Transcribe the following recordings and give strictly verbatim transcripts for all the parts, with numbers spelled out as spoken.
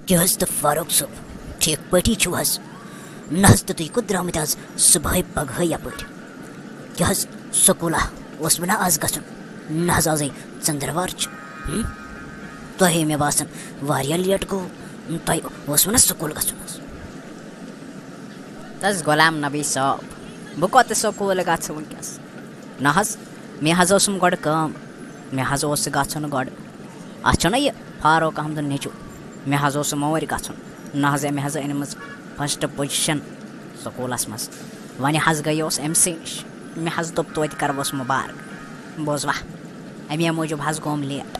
کیٛاہ حظ تہٕ فاروق صٲب، ٹھیٖک پٲٹھی چھِو حظ؟ نہ حظ، تہٕ تُہۍ کوٚت درٛامٕتۍ آز صُبحٲے پگہٲے یَپٲرۍ؟ کیٛاہ حظ، سکوٗلا اوس وَنان آز گژھُن؟ نہ حظ، آزے ژٔنٛدٕروار چھُ۔ ہُم؟ تۄہے مےٚ باسان واریاہ لیٹ گوٚو۔ تۄہہِ اوس وَنان سکوٗل گژھُن حظ۔ تس غلام نبی صٲب، بہٕ کوٚت سکوٗل گژھٕ وٕنکیٚس؟ نہ حظ، مےٚ حظ اوسُم گۄڈٕ کٲم، مےٚ حظ اوس گژھُن گۄڈٕ۔ اَتھ چھُنہ یہِ فاروق احمدُن نیٚچوٗ، مےٚ حظ اوس مورۍ گژھُن۔ نہ حظ، أمۍ حظ أنمٕژ فسٹ پوزیشن سکوٗلس منٛز۔ وۄنۍ حظ گٔیوس أمۍ سٕے نِش، مےٚ حظ دوٚپ توتہِ کرٕ بہٕ مُبارک۔ بوزوا، اَمے موٗجوٗب حظ گوٚوُم لیٹ۔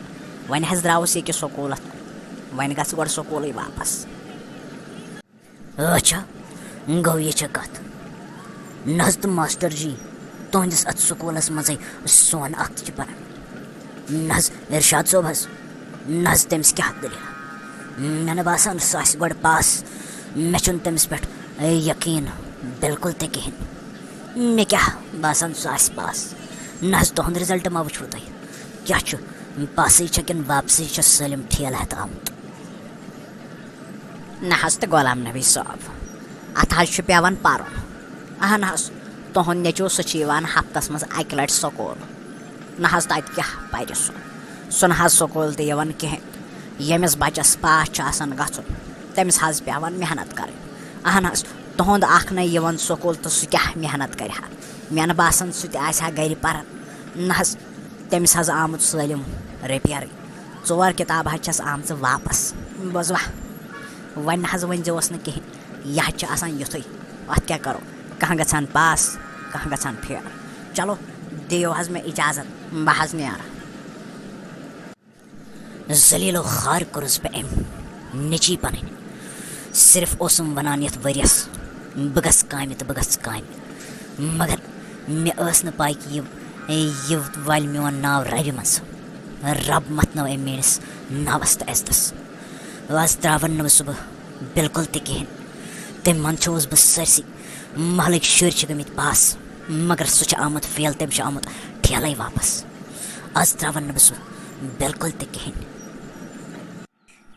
وۄنۍ حظ درٛاوُس ییٚکہِ سکوٗلس کُن، وۄنۍ گژھٕ گۄڈٕ سکوٗلٕے واپس۔ اچھا، گوٚو یہِ چھےٚ کتھ۔ نہ حظ تہٕ ماسٹر جی، تُہنٛدِس اتھ سکوٗلس منٛزے سون اکھ تہِ چھُ پران۔ نہ حظ ارشاد صٲب حظ، نہ حظ تٔمِس کیٛاہ دٔلیٖل؟ مےٚ نہٕ باسان سُہ آسہِ گۄڈٕ پاس۔ مےٚ چھُنہٕ تٔمِس پٮ۪ٹھ یقیٖن بِلکُل تہِ کِہیٖنۍ۔ مےٚ کیٛاہ باسان سُہ آسہِ پاس؟ نہ حظ، تُہُنٛد رِزلٹ ما وٕچھوٕ تۄہہِ؟ کیٛاہ چھُ، پاسٕے چھےٚ کِنہٕ واپسٕے چھےٚ سٲلِم ٹھیلہٕ ہٮ۪تھ آمُت؟ نہ حظ تہٕ غلام نبی صٲب، اتھ حظ چھُ پٮ۪وان پرُن۔ اہن حظ، تُہُنٛد نیٚچوٗ سُہ چھُ یِوان ہفتس منٛز اکہِ لٹہِ سکوٗل۔ نہ حظ، تتہِ کیٛاہ پرِ سُہ؟ سُہ نہ حظ سکوٗل تہِ یِوان کِہیٖنۍ۔ ییٚمِس بچس پاس چھُ آسان گژھُن، تٔمِس حظ پٮ۪وان محنت کرٕنۍ۔ اہن حظ، تُہُنٛد اکھ نَے یِوان سکوٗل تہٕ سُہ کیٛاہ محنت کرِ ہا؟ مےٚ نہٕ باسان سُہ تہِ آسہِ ہا گرِ پران۔ نہ حظ، تٔمِس حظ آمُت سٲلِم رٔپیرٕے۔ ژور کِتابہٕ حظ چھَس آمژٕ واپس۔ بوزوا، وۄنۍ نہ حظ ؤنۍزیوس نہٕ کِہیٖنۍ، یہِ حظ چھُ آسان یُتھُے۔ اَتھ کیٛاہ کَرو، کانٛہہ گژھان پاس، کانٛہہ گژھان فیل۔ چلو، دِیِو حظ مےٚ اِجازت، بہٕ حظ نیرٕ۔ ذلیل و خوار کوٚرُس بہٕ أمۍ نیٚچی پنٕنۍ۔ صرف اوسُم ونان یتھ ؤریس، بہٕ گژھٕ کامہِ تہٕ بہٕ گژھٕ کامہِ۔ مگر مےٚ ٲس نہٕ پاے کہِ یہِ، یہِ والہِ میون ناو ربہِ منٛز۔ رب متھنٲو أمۍ میٲنِس ناوس تہٕ عزتس۔ آز تراون نہٕ بہٕ سُہ بہٕ بالکل تہِ کِہیٖنۍ۔ تٔمۍ منٛز چھُس بہٕ سٲرسٕے محلٕکۍ شُرۍ چھِ گٔمٕتۍ پاس، مگر سُہ چھُ آمُت فیل، تٔمۍ چھُ آمُت ٹھیلَے واپس۔ آز ترٛاوَن نہٕ بہٕ سُہ بالکل تہِ کِہیٖنۍ۔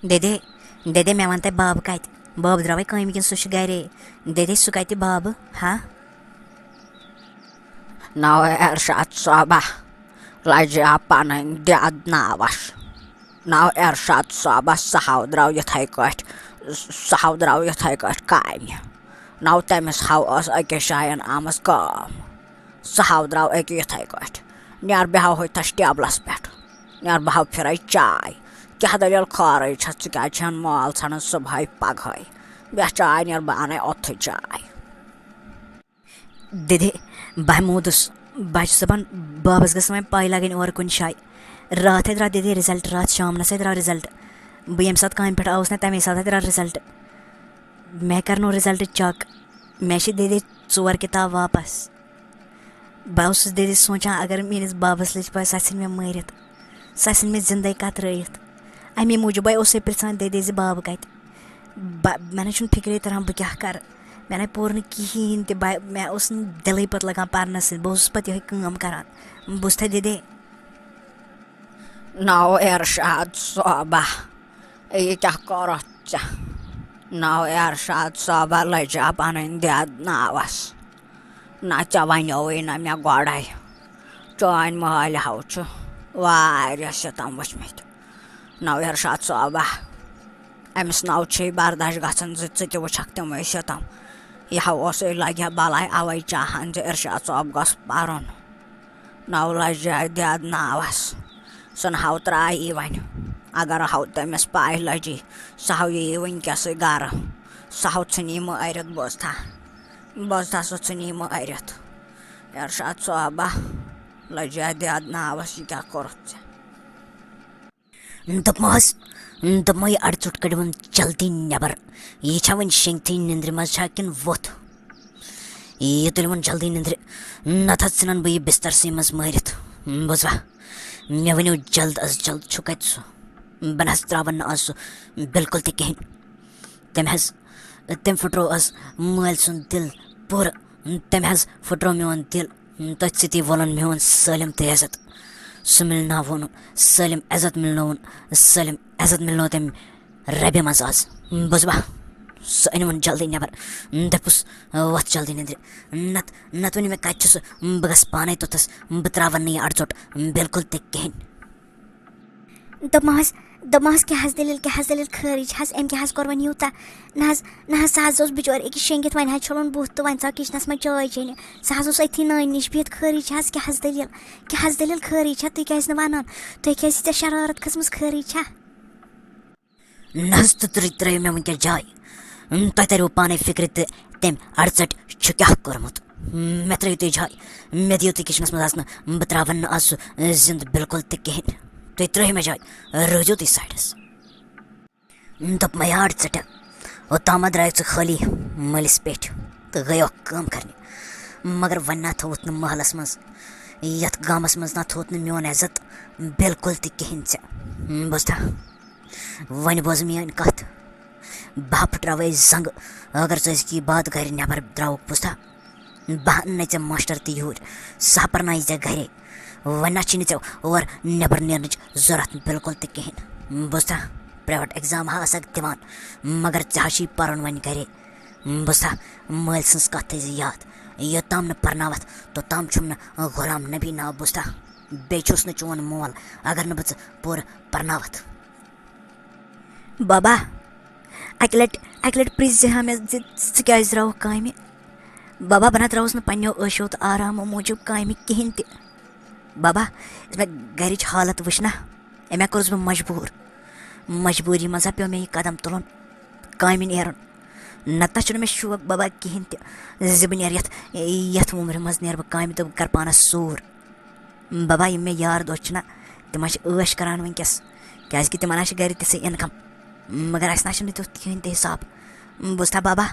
دٮ۪دے، دٮ۪دے، مےٚ وَن تہٕ بابہٕ کَتہِ؟ بابہٕ درٛاوَے کامہِ کِنہٕ سُہ چھُ گَرے؟ دٮ۪دے، سُہ کَتہِ بابہٕ؟ ہا؟ ناو ارشاد صٲبہ، لجہِ آ پنٕنۍ دٮ۪د ناوس۔ ناو ارشاد صٲبس، سُہ ہاو درٛاو یِتھَے کٲٹھۍ، سُہ ہاو درٛاو یِتھَے کٲٹھۍ کامہِ۔ ناو تٔمِس ہاو ٲس أکِس جاین آمٕژ کٲم۔ سُہ ہاو درٛاو أکہِ یِتھَے کٲٹھۍ۔ نیر بیٚہو ہوٚتھس ٹیبلس پٮ۪ٹھ۔ نیر بہٕ ہاو پھرے چاے۔ کیٛاہ دٔلیٖل خٲرٕے چھےٚ؟ ژٕ کیٛازِ چھَن مال ژھانڈان صبحٲے پگہٲے؟ بیٚہہ چاے، نیر بہٕ اَنے اوٚتھٕے چاے۔ دِدِ، بہٕ موٗدُس۔ بہٕ چھُس دَپان، بابَس گٔژھ وۄنۍ پَے لَگٕنۍ اورٕ کُنہِ جایہِ۔ راتھَے درٛاو دِدِ رِزَلٹ، راتھ شامنَسٕے درٛاو رِزَلٹ۔ بہٕ ییٚمہِ ساتہٕ کامہِ پٮ۪ٹھ آوُس نہ، تَمے ساتہٕ درٛاو رِزَلٹ۔ مےٚ کَرنو رِزَلٹ چَک۔ مےٚ چھِ دِدِ ژور کِتاب واپَس۔ بہٕ اوسُس دِدِ سونٛچان، اگر میٛٲنِس بابَس لٔج پَے، سۄ ژھٕنہِ مےٚ مٲرِتھ۔ سۄ ژھٕنہِ مےٚ زِندَے کترٲیِتھ۔ اَمے موٗجوٗبَے اوسُے پِرٛژھان دِدِ زِ بابہٕ کَتہِ۔ بہ-، مےٚ نہ چھُنہٕ فِکرے تَران بہٕ کیٛاہ کَرٕ۔ مےٚ نَے پوٚر نہٕ کِہیٖنۍ تہِ۔ بہ-، مےٚ اوس نہٕ دِلٕے پَتہٕ لَگان پَرنَس سۭتۍ۔ بہٕ اوسُس پَتہٕ یِہوٚے کٲم کَران۔ بہٕ اوسُس تھَے دِدے۔ ناو ارشاد صٲبہ، یہِ کیٛاہ کوٚرُتھ ژےٚ؟ ناو ارشاد صٲبہ، لٔجا پَنٕنۍ دٮ۪د ناوَس۔ نہ، ژےٚ وَنیووُے نہ مےٚ گۄڈَے۔ چٲنۍ مٲلۍ ہاو چھُ واریاہ سِتَم وٕچھمٕتۍ۔ ناو ارشاد صٲبہ، أمِس ناو چھُے برداش گژھان زِ ژٕ تہِ وٕچھکھ تِمَے سِتَم۔ یہِ ہا اوسُے لگہِ ہا بلاے، اَوَے چاہان زِ ارشاد صٲب گوٚژھ پَرُن۔ ناو لجہِ دٮ۪د ناوَس۔ سُہ نہٕ ہاو ترٛایی وۄنۍ۔ اگر ہاو تٔمِس پَے لجی، سُہ ہاو یی وٕنکیٚسٕے گرٕ۔ سُہ ہاو ژھٕنی مٲرِتھ، بوزتھا؟ بوزتھا، سُہ ژھٕنی مٲرِتھ۔ ارشاد صٲبہ، لجہِ دٮ۪د ناوَس، یہِ کیٛاہ کوٚرُتھ ژےٚ؟ دوٚپمَس، دوٚپمَے، یہِ اَڑٕ ژوٚٹ کٔڑِوُن جلدی نٮ۪بر۔ یہِ چھا وۄنۍ شیٚنگتھٕے نِندرِ منٛز چھا کِنہٕ ووٚتھ؟ یہِ تُلِوُن جلدی نِندرِ، نَتہٕ حظ ژھٕنَن بہٕ یہِ بِستَرسٕے منٛز مٲرِتھ۔ بوزوا؟ مےٚ ؤنِو جلد از جلد، چھُ کَتہِ سُہ؟ بہٕ نہ حظ ترٛاوَن نہٕ از سُہ بِلکُل تہِ کِہیٖنۍ۔ تٔمۍ حظ، تٔمۍ پھٕٹرو از مٲلۍ سُنٛد دِل پوٗرٕ۔ تٔمۍ حظ پھٕٹرو میون دِل۔ تٔتھۍ سۭتی وولُن میون سٲلِم تہِ عزت۔ سُہ مِلناوُن سٲلِم عزت، مِلنووُن سٲلِم عزت، مِلنوو تٔمۍ ربہِ منٛز آز۔ بوزوا؟ سُہ أنِوُن جلدی نٮ۪بر۔ دَپُس، وۄتھ جلدی نِندرِ۔ نتہٕ، نتہٕ ؤنِو مےٚ کتہِ چھُ سُہ؟ بہٕ گژھٕ پانے توٚتھس۔ بہٕ ترٛاوَن نہٕ یہِ اڑژوٚٹ بِلکُل تہِ کِہیٖنۍ۔ دوٚپمَس، دوٚپمَس، کیٛاہ حظ دٔلیٖل، کیٛاہ حظ دٔلیٖل، خٲرٕے چھِ حظ؟ أمۍ کیٛاہ حظ کوٚر وۄنۍ یوٗتاہ؟ نہ حظ، نہ حظ، سُہ حظ اوس بِچور أکِس شیٚنٛگِتھ، وۄنۍ حظ چھوٚلُن بُتھ تہٕ وۄنۍ ژاو کِچنَس منٛز چاے چیٚنہِ۔ سُہ حظ اوس أتھی نانہِ نِش بِہِتھ۔ خٲرٕے چھِ حظ؟ کیٛاہ حظ دٔلیٖل؟ کیٛاہ حظ دٔلیٖل؟ خٲرٕے چھا؟ تُہۍ کیٛازِ نہٕ وَنان؟ تُہۍ کیٛازِ چھِ ژےٚ شرارت کھٔژمٕژ؟ خٲرٕے چھا؟ نہ حظ، تُہۍ ترٛٲ-، ترٛٲیِو مےٚ وٕنکیٚس جاے۔ تۄہہِ تَریو پانَے فِکرِ تہٕ تٔمۍ اَڑژَٹہِ چھُ کیٛاہ کوٚرمُت۔ مےٚ ترٛٲیِو تُہۍ جاے۔ مےٚ دِیِو تُہۍ کِچنَس منٛز اَژنہٕ۔ بہٕ ترٛاوَن نہٕ آز سُہ زِندٕ بِلکُل تہِ کِہیٖنۍ۔ تُہۍ ترٛٲیِو مےٚ جاے۔ روٗزِو تُہۍ سایڈَس۔ دوٚپ مےٚ، یاد ژٕٹہِ، اوٚتام ما درٛایَکھ ژٕ خٲلی مٲلِس پٮ۪ٹھ تہٕ گٔیوکھ کٲم کرنہِ۔ مگر وۄنۍ نہ تھوٚوُتھ نہٕ محلَس منٛز، یَتھ گامَس منٛز نہ تھوٚوُتھ نہٕ میون عزت بِلکُل تہِ کِہیٖنۍ ژےٚ۔ بوٗزتھا؟ وۄنۍ بوز میٛٲنۍ کَتھ۔ بہٕ ہا پھٕٹراوَے زنٛگہٕ، اگر ژٕ أزکی بعد گرِ نٮ۪بر درٛاوُکھ، بوٗزتھا؟ بہٕ ہا اَنہٕ نَے ژےٚ ماشٹر تہِ یوٗرۍ، سُہ ہا پرنایہِ ژےٚ گرے۔ وۄنۍ نہ چھِنہٕ ژےٚ اور نٮ۪بر نیرنٕچ ضوٚرتھ بِلکُل تہِ کِہیٖنۍ۔ بوٗزتھا؟ پرٛایویٹ اٮ۪گزام ہا آسَکھ دِوان، مگر ژےٚ ہا چھُے پَرُن وۄنۍ گرے۔ بوٗزتھا؟ مٲلۍ سٕنٛز کَتھ تھٲیزِ یاد، یوٚتام نہٕ پرناوَتھ، توٚتام چھُم نہٕ غلام نبی ناو، بوٗزتھا؟ بیٚیہِ چھُس نہٕ چون مول، اگر نہٕ بہٕ ژٕ پوٗرٕ پرناوَتھ۔ بابا، اَکہِ لَٹہِ، اَکہِ لَٹہِ پرٛژھ زِ ہا مےٚ زِ ژٕ کیٛازِ درٛاوُکھ کامہِ؟ بابا، بہٕ نہ درٛاوُس نہٕ پنٛنیو عٲشو تہٕ آرامو موٗجوٗب کامہِ کِہیٖنۍ تہِ۔ بابا، یُس مےٚ گَرِچ حالت وٕچھ نہ، أمۍ ہا کوٚرُس بہٕ مجبوٗر۔ مجبوٗری منٛز ہا پیوٚو مےٚ یہِ قدم تُلُن، کامہِ نیرُن۔ نَتہٕ نہ چھُنہٕ مےٚ شوق، بابا، کِہیٖنۍ تہِ زِ بہٕ نیرٕ یَتھ، یَتھ وُمرِ منٛز نیرٕ بہٕ کامہِ تہٕ بہٕ کَرٕ پانَس سوٗر۔ بابا، یِم مےٚ یار دوس چھِنہ، تِم ہا چھِ عٲش کَران وٕنکیٚس، کیٛازِکہِ تِمَن ہا چھِ گَرِ تِژھٕے اِنکَم۔ مگر اَسہِ نہ چھُنہٕ تیُتھ کِہیٖنۍ تہِ حِساب۔ بوٗزتھا بابا،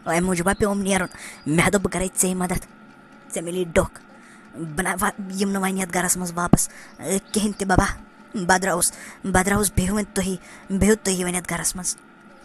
اَمہِ موٗجوٗب ہا پیوٚم نیرُن۔ مےٚ ہا دوٚپ، بہٕ کَرَے ژے مَدَتھ، ژےٚ مِلی ڈوٚکھ۔ بہٕ نہ وا-، یِم نہٕ وۄنۍ یَتھ گَرَس منٛز واپَس، اے، کِہیٖنۍ تہِ بابا۔ بہٕ درٛاوُس، بہٕ درٛاوُس، بِہِو وۄنۍ تُہی، بِہِو تُہی وۄنۍ یَتھ گَرَس منٛز۔